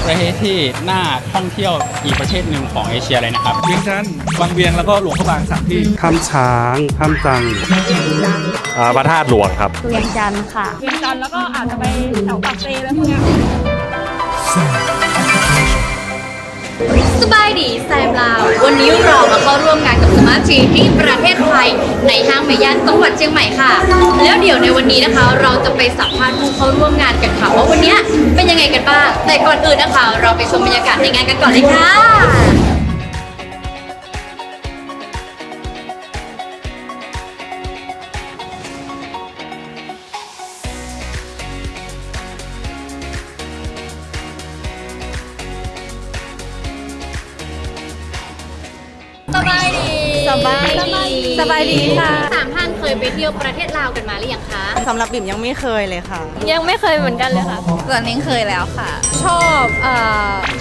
ປະເທດທີ່ໜ້າທ່ອງທ່ຽວອີກປະເທດໜຶ່ງຂອງເອເຊຍເລີຍນະຄັບ. ວຽງຈັນ, ວັງວຽງ ແລ້ວກໍຫຼວງພະບາງ ສາມທີ່. ຖ້ຳຊ້າງ, ຖ້ຳຈັງ, ອ່າ ພະທາດຫຼວງຄັບ. ວຽງຈັນຄ່ະ. ວຽງຈັນ ແລ້ວກໍອາດຈະໄປແຖວປາກເຊ ແລ້ວພວກເນີ້ຍ. ສະບາຍດີແຊມລາວ, ວັນນີ້ເຮົາມາເຂົ້າຮ່ວມງານກັບສະມາດທຣີທີ່ປະເທດໄທ ໃນຫ້າງເມຍ່າ ຈັງຫວັດຊຽງໃໝ່ຄ່ະ. ແລ້ວດຽວໃນວັນນີ້ນະຄະ ເຮົາຈະໄປສຳພາດຜູ້ເຂົ້າຮ່ວມງານກັນຄ່ະ ວ່າວັນເນີ້ຍເປັນຍັງໄງກັນບ້າງ. ແຕ່ກ່ອນອື່ນນະຄະ ເຮົາໄປຊົມບັນຍາກາດໃນງານກັນກ່ອນເລີຍຄ່ະ. ສະບາຍດີ ສະບາຍດີ ສະບາຍດີຄ່ະ. ສາມທ່ານເຄີຍໄປທ່ຽວປະເທດລາວກັນມາຫຼືຍັງຄະ? ສຳລັບບິມຍັງໄມ່ເຄີຍເລີຍຄ່ະ. ຍັງໄມ່ເຄີຍເໝືອນກັນເລີຍຄ່ະ. ສ່ວນນິງເຄີຍແລ້ວຄ່ະ. ຊອບ ເອີ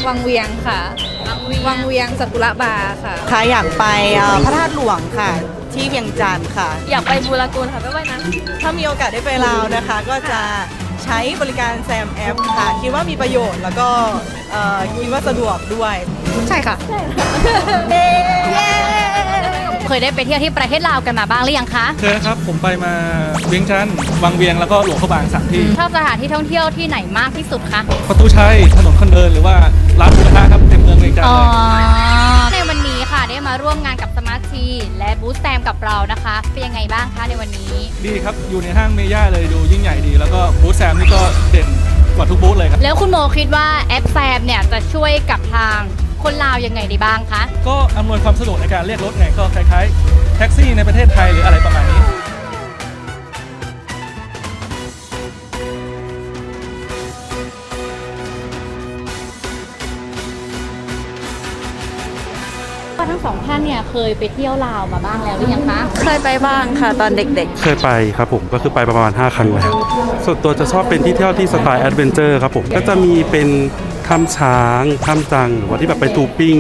ວັງວຽງຄ່ະ. ວັງວຽງ ວັງວຽງ ຊາກຸຣະບາຄ່ະ. ຄ່ະ ຢາກໄປ ເອີ ພະທາດຫຼວງຄ່ະ ທີ່ວຽງຈັນຄ່ະ. ຢາກໄປບູລາກູນຄ່ະ ໄປວ່າຍນ້ຳ. ຖ້າມີໂອກາດໄດ້ໄປລາວນະຄະ ກໍຈະໃຊ້ບໍລິການແຊມແອັບຄ່ະ. ຄິດວ່າມີປະໂຫຍດ ແລ້ວກໍ ເອີ ຄິດວ່າສະດວກດ້ວຍ. ໃຊ່ຄ່ະ. ເຢ້ ເຄີຍໄດ້ໄປທ່ຽວທີ່ປະເທດລາວກັນມາບ້າງຫຼືຍັງຄະ? ເຄີຍແລ້ວຄັບ. ຜົມໄປມາວຽງຈັນ, ວັງວຽງ ແລ້ວກໍຫຼວງພະບາງ ສາມທີ່. ອືມ ຊອບສະຖານທີ່ທ່ອງທ່ຽວທີ່ໄຫນມາກທີ່ສຸດຄະ? ປະຕູໄຊ, ຖະໜົນຄົນເດີນ ຫຼືວ່າຮ້ານໝູກະທະຄັບ ເຕັມເມືອງວຽງຈັນເລີຍ. ອໍ ໃນວັນນີ້ຄ່ະ ໄດ້ມາຮ່ວມງານກັບສະມາດທຣີ ແລະ ບູດແຊມກັບເຮົານະຄະ. ເປັນຍັງໄງບ້າງຄະໃນວັນນີ້? ດີຄັບ, ຢູ່ໃນຫ້າງເມຍ່າເລີຍ ດູຍິ່ງໃຫຍ່ດີ ແລ້ວກໍບູດແຊມນີ້ກໍເດັ່ນກວ່າທຸກບູດເລີຍຄັບ. ແລ້ວຄຸນໂມຄິດວ່າແອັບແຊມເນ່ຍຈະຊ່ວຍກັບທາງຄົນລາວຍັງໄງໄດ້ບ້າງຄະ? ກໍອຳນວຍຄວາມສະດວກໃນການລຽກລົດໄງ, ກໍຄ້າຍໆແທັກຊີໃນປະເທດໄທ ຫຼື ອະໄລປະມານນີ້. ທັງສອງທ່ານເນ່ຍເຄີຍໄປທ່ຽວລາວມາບ້າງແລ້ວຫຼືຍັງຄະ? ເຄີຍໄປບ້າງຄ່ະ ຕອນເດັກໆ. ເຄີຍໄປຄັບຜົມ, ກໍຄືໄປປະມານຫ້າຄັ້ງແລ້ວ. ສ່ວນຕົວຈະຊອບເປັນທີ່ທ່ຽວທີ່ສະໄຕແອັດເວັນເຈີຄັບຜົມ, ກໍຈະມີເປັນຖ້ຳຊ້າງ, ຖ້ຳຈັງ ຫຼືວ່າທີ່ແບບໄປທູບປິງ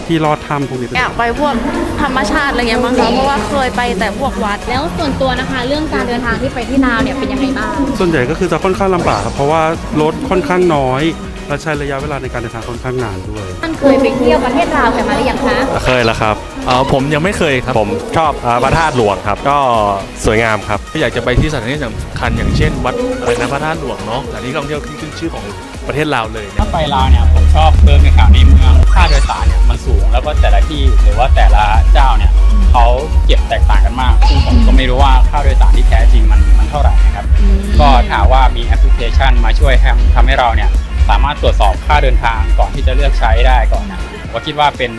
ທີ່ລອດຖ້ຳພວກນີ້. ຢາກໄປພວກທຳມະຊາດ ອະໄລຢ່າງເງີ້ຍ ເພາະວ່າເຄີຍໄປແຕ່ພວກວັດ. ແລ້ວສ່ວນຕົວນະຄະ ເລື່ອງການເດີນທາງທີ່ໄປທີ່ລາວເນ່ຍເປັນຍັງໄງບ້າງ? ສ່ວນໃຫຍ່ກໍຄືຈະຄ່ອນຂ້າງລຳບາກ ເພາະວ່າລົດຄ່ອນຂ້າງນ້ອຍ ແລະ ໃຊ້ໄລຍະເວລາໃນການເດີນທາງຄ່ອນຂ້າງນານດ້ວຍ. ທ່ານເຄີຍໄປທ່ຽວປະເທດລາວກັນມາຫຼືຍັງຄະ? ເຄີຍແລ້ວຄັບ. ເອີ ຜົມຍັງໄມ່ເຄີຍຄັບ. ຜົມຊອບ ເອີ ພະທາດຫຼວງຄັບ, ກໍສວຍງາມຄັບ. ກໍຢາກຈະໄປທີ່ສະຖານທີ່ສຳຄັນ ຢ່າງເຊັ່ນ ວັດ ອະໄລນະ ພະທາດຫຼວງເນາະ, ສະຖານທີ່ທ່ອງທ່ຽວທີ່ຂຶ້ນຊື່ຂອງປະເທດລາວເລີຍ. ຖ້າໄປລາວເນ່ຍ ຜົມຊອບເບິ່ງໃນຂ່າວໃນເມືອງ, ຄ່າໂດຍສານເນ່ຍມັນສູງ ແລ້ວກໍແຕ່ລະທີ່ ຫຼືວ່າແຕ່ລະເຈົ້າເນ່ຍ ເຂົາເກັບແຕກຕ່າງກັນມາກ, ຊຶ່ງຜົມກໍໄມ່ຮູ້ວ່າຄ່າໂດຍສານທີ່ແທ້ຈິງມັນ ມັນເທົ່າໃດນະຄັບ. ອືມ ກໍຖ້າຫາກວ່າມີແອັບພລິເຄຊັນມາຊ່ວຍ ທຳ ທຳໃຫ້ເຮົາເນ່ຍສາມາດຕວດສອບຄ່າເດີນທາງກ່ອນທີ່ຈະເລືອກໃຊ້ໄດ້ກ່ອນນະ, ກໍຄິດວ່າເປັນ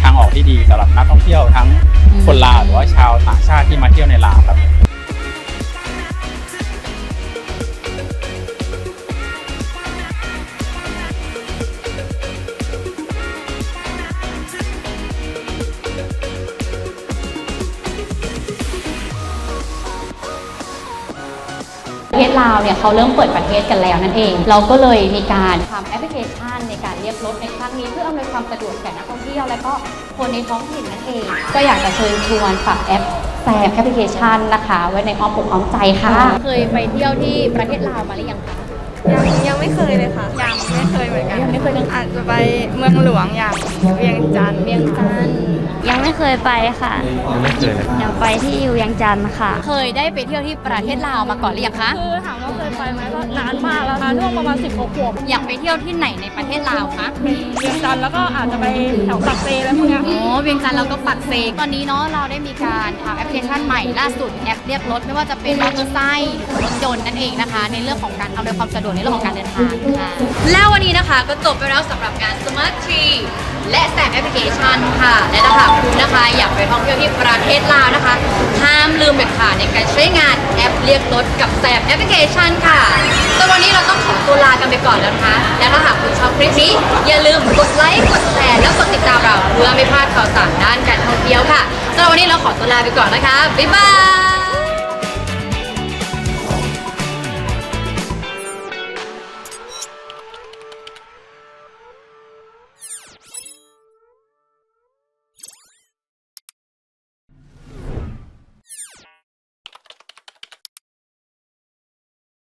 ທາງອອກທີ່ດີສຳລັບນັກທ່ອງທ່ຽວທັງ ອືມ ຄົນລາວ ຫຼືວ່າຊາວຕ່າງຊາດທີ່ມາທ່ຽວໃນລາວຄັບ. ປະເທດລາວເນ່ຍ ເຂົາເລີ່ມເປີດປະເທດກັນແລ້ວນັ້ນເອງ, ເຮົາກໍເລີຍມີການທຳແອັບພລິເຄຊັນໃນການລຽກລົດໃນຄັ້ງນີ້ ເພື່ອອຳນວຍຄວາມສະດວກແກ່ນັກທ່ອງທ່ຽວ ແລະ ກໍ ຄົນໃນທ້ອງຖິ່ນນັ້ນເອງ. ກໍຢາກຈະເຊີນຊວນຝາກແອັບແຊມແອັບພລິເຄຊັນນະຄະ ໄວ້ໃນອ້ອມອົກອ້ອມໃຈຄ່ະ. ເຄີຍໄປທ່ຽວທີ່ປະເທດລາວມາຫຼືຍັງຄະ? ຍັງ ຍັງໄມ່ເຄີຍເລີຍຄ່ະ. ຍັງໄມ່ເຄີຍເໝືອນກັນ. ຍັງໄມ່ເຄີຍເລີຍ. ອາດຈະໄປເມືອງຫຼວງຢ່າງວຽງຈັນ. ວຽງຈັນ ຍັງໄມ່ເຄີຍໄປຄ່ະ. ຍັງໄມ່ເຄີຍເລີຍ. ຢາກໄປທີ່ວຽງຈັນຄ່ະ. ເຄີຍໄດ້ໄປທ່ຽວທີ່ປະເທດລາວມາກ່ອນຫຼືຍັງຄະ? ຄືຖາມວ່າເຄີຍໄປໄໝ ກໍນານມາກແລ້ວ ອາຍຸປະມານສິບກວ່າຂວບ. ຢາກໄປທ່ຽວທີ່ໄຫນໃນ ປະເທດລາວຄະ? ວຽງຈັນ ແລ້ວກໍອາດຈະໄປແຖວປາກເຊ ອະໄລພວກເນີ້ຍ. ອໍ ວຽງຈັນ ແລ້ວກໍປາກເຊ. ຕອນນີ້ເນາະ ເຮົາໄດ້ມີການທຳແອັບພລິເຄຊັນໃໝ່ລ່າສຸດ ແອັບລຽກລົດ ໄມ່ວ່າຈະເປັນມໍເຕີໄຊ, ລົດຍົນນັ້ນເອງນະຄະ ໃນເລື່ອງຂອງການອຳນວຍຄວາມສະດວກໃນເລື່ອງຂອງການເດີນທາງຄ່ະ. ແລ້ວວັນນີ້ນະຄະ ກໍຈົບໄປແລ້ວສຳລັບງານ ສະມາດທຣີ ແລະ ແຊມແອັບພລິເຄຊັນຄ່ະ. ແລະ ຖ້າຫາກຄຸນນະຄະ ຢາກໄປທ່ອງທ່ຽວທີ່ປະເທດລາວນະຄະ ຫ້າມລືມເດັດຂາດໃນການໃຊ້ງານແອັບລຽກລົດກັບແຊມແອັບພລິເຄຊັນຄ່ະ. ສ່ວນວັນນີ້ເຮົາຕ້ອງຂໍຕົວລາກັນໄປກ່ອນແລ້ວນະຄະ. ແລະ ຖ້າຫາກຄຸນຊອບຄລິບນີ້ ຢ່າລືມກົດໄລ, ກົດແຊ ແລະ ກົດຕິດຕາມເຮົາ ເພື່ອໄມ່ພາດຂ່າວສານດ້ານການທ່ອງທ່ຽວຄ່ະ. ສຳລັບວັນນີ້ເຮົາຂໍຕົວລາໄປກ່ອນນະຄະ. ບາຍບາຍ.